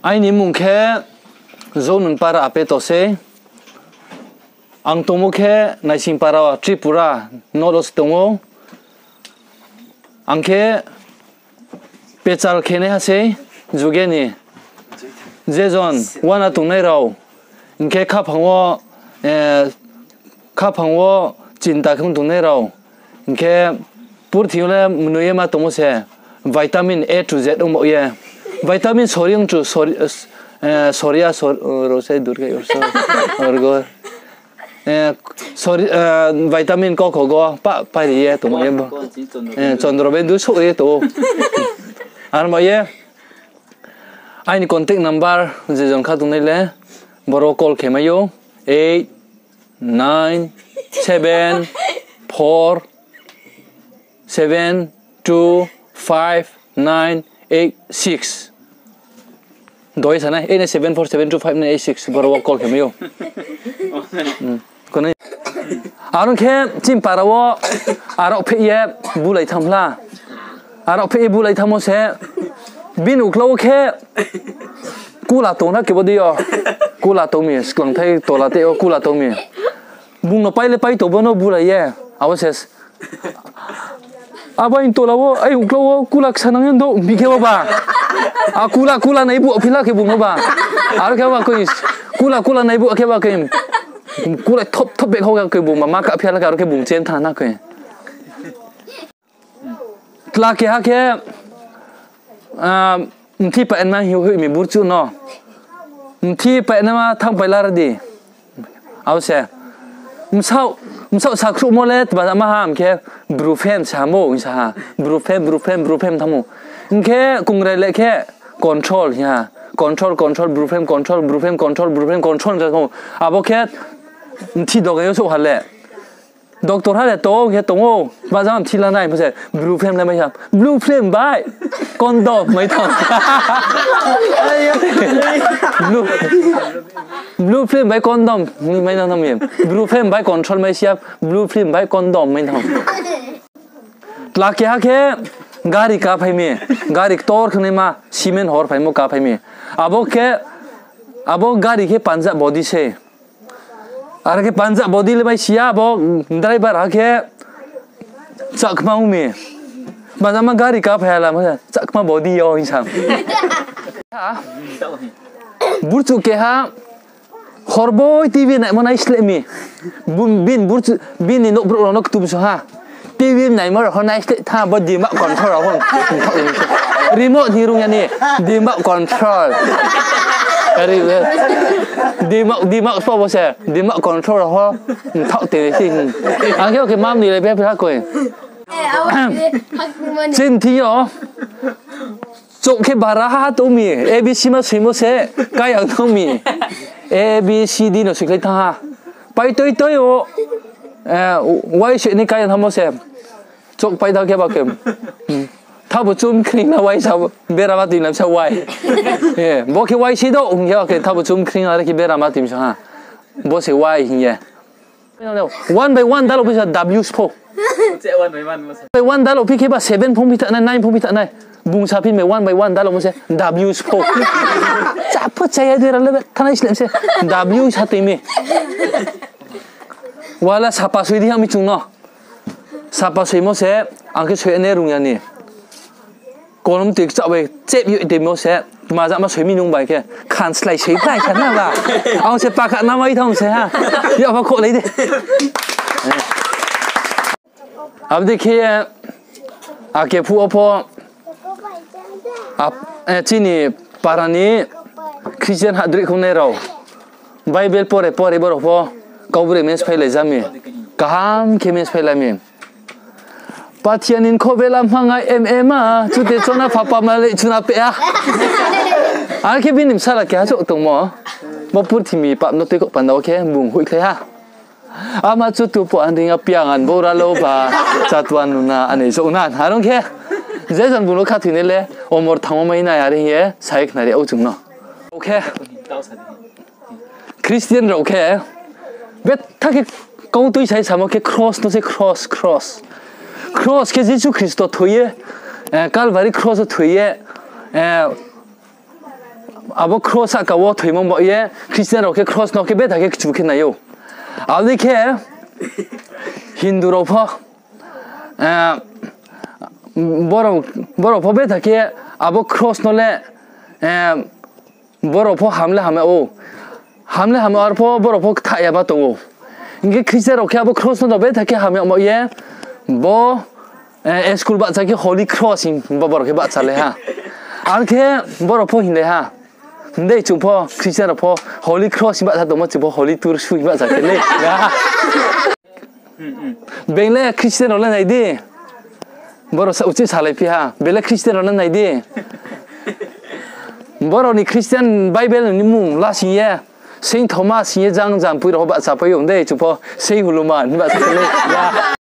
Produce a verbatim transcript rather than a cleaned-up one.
Aini mmung khe Jounung para Apeto sei. Ang tongmo khe Naisingpara, Tripura, no lo se tong ou. Ang khe pechal khenaiha sei, juge ni. Je jon uana tongnai rao, hing khe khaphang wo, eh, khaphang wo chinta khe tongnai rao, hing khe purthimbi le mnoi ye ma tongmo se, vitamin A to Z ongmo ye. Vitamin sori ongchu, sori, eh, soria, sor-, ro se durga yorso, orgo. Eh, sorry, eh, vitamin kokhogo pa, pairi ye tongmo ye bo. Eh, Chandra Bendu souh ye to. Armo ye, aini contact number je jon kha tongnai le, boro call khe mai ou, eight nine seven four seven two five nine eight six. Doi sanai, eight nine seven four seven two five nine eight six, boro wo call khe mai ou. Aro khe chini para wo arao pheh ye bulai thanng hla. Arao pheh ye bulai thanngmo se, bini uklau wo khe kula tong na khe bo dei yo. Kula tong mi, sklangthai tola tei yo kula tong mi. Bung no pai le pai tong bo no bulai ye. Abo se Abo aini tola wo, ai uklau wo kula ksa nang ye do, bi khe bo ba. A kula, kula nai bu phi la khe bung no ba. Aro khe ba koi, kula, kula nai bu khe ba koi. Kula thop, thop bek kho khe bung ba, ma ka phi la khe aro khe bung chen thanng na khe. Tla keha khe, mthi painma hi hoih mi burchuh no. Mthi painma thanngpai lar di. Abo se. Bsaoh, bsaoh sakhruhmo le tma ma ham khe, Brufen samo hing sa ha. Brufen, Brufen, Brufen thanngmo. Hing khe kongrai le khe, control hing ha. Control, control, Brufen, control, Brufen, control, Brufen, control hing sa thanngmo. Abo khe mthi dogai yo souh ha le. Doctor ha le tong khe tong ou, ma jang mthi la nai, bo se blue film le mai ha, blue film bai condom mai thanng. Blue, blue film bai condom mai nang thanng mi. Blue film bai control mai si ya, blue film bai condom mai thanng. Tla keha khe gari kaphai mi, gari ktor khnaima, cement hor phaimo kaphai mi. Abo khe, abo gari khe panja body se. Aro khe panja body le mai si ya, abo driver ha khe chakma ong mi. Majama gari kaphai ha la, ma chakma body yo hing sa. Burchuh keha, horboi TV naimo naisleh mi. Bini burchuh, bini nouhbrouh rao no ktum so ha. TV naimo rao pho naisleh tha, bo remote control rao pho. Remote ni rung ya ni, remote control. Remote, remote spo bo se, remote control rao pho. Mthaoh te si. Ang khe, okay, mam ni le be ha koi. Chini thing yo. Chouh khe bara ha tong mi, A B C ma soimo se, kai ang tong mi. A B C D no soikhlai thanng ha. Paitoi toi o, wai soini kai ang thanngmo se. Chouh pai thanng khe ba khe. Thabo chum khring na wai sa, bera ma tui na sa wai. Bo khe wai si do, hing khe ba khe thabo chum khring na re khe bera ma tui sa ha. Bo se wai hing ye. One by one dalo phi sa W spo. One by one dalo phi khe ba seven phong phi thanai, nine phong phi thanai. Bung sa phi mi one by one dalo mo se W spo. Chapho chaya dera le thanai slem se. W sa tui mi. Wala sapa soi di ha mi chung no. Sapa soimo se, ang khe soi ne rung ya ni. Kolom tui kchah bai chep yoi temo se, tma jama soi mi nung bai khe, khan slái soi phai kha na ba. Ang se pakha na mai thang se ha. Yak pha khoh lai de. Abo dei khe, ake phuh wo pho, chini para ni Christian hadroi khongnai rao Bible pore pore bo rao pho Kaubru mens phailai ja mi. Kaham khe mens phailai mi. Pathian ni kho bela mangai M A ma, chute chona phapa ma le chuna pe a. Are khe bini bsala keha chouh tongmo. Bo purthimbi pap no tuikhoh panda wo khe bung hoihkhlai ha. Ama chutu pho anding a piang an bora lo ba, chatuan nuna ane zouh nan. Arong khe, je jon bung no khathoinai le, omor thangmo mai nai are hing ye, sai khnari ou chung no. Christian rao khe, betha khe kautui sai samo khe cross no se cross, cross. Cross khe Jisu Khristo thoi ye, Calvary cross wo thoi ye, Abo kros sahka wo thoimo baoh ye Christian rao khe kros no khe betha khe kchu khe nai ou. Abo dei khe Hindu rao pho, borao pho betha khe abo kros no le, borao pho ham le ham yag ou. Ham le ham yag, arpho borao pho kthah ya ba tong ou. Hing khe Christian rao khe abo kros no betha khe ham yag baoh ye, bo school bahcha khe Holy Cross hing ba borao khe bahcha le ha. Ar khe borao pho hing le ha. Hing dei chung pho Christian rao pho Holy Cross hing bahcha tongmo, chung pho Holy Tursu hing bahcha khe le. Being le Christian rao le nai di. Borao uchih salai phi ha. Being le Christian rao le nai di. Borao ni Christian Bible ni mmung lasing ye, Saint Thomas hing ye jang jang pui rao pho bahchapai ou, hing dei chung pho Saint Huluman hing bahcha khe le.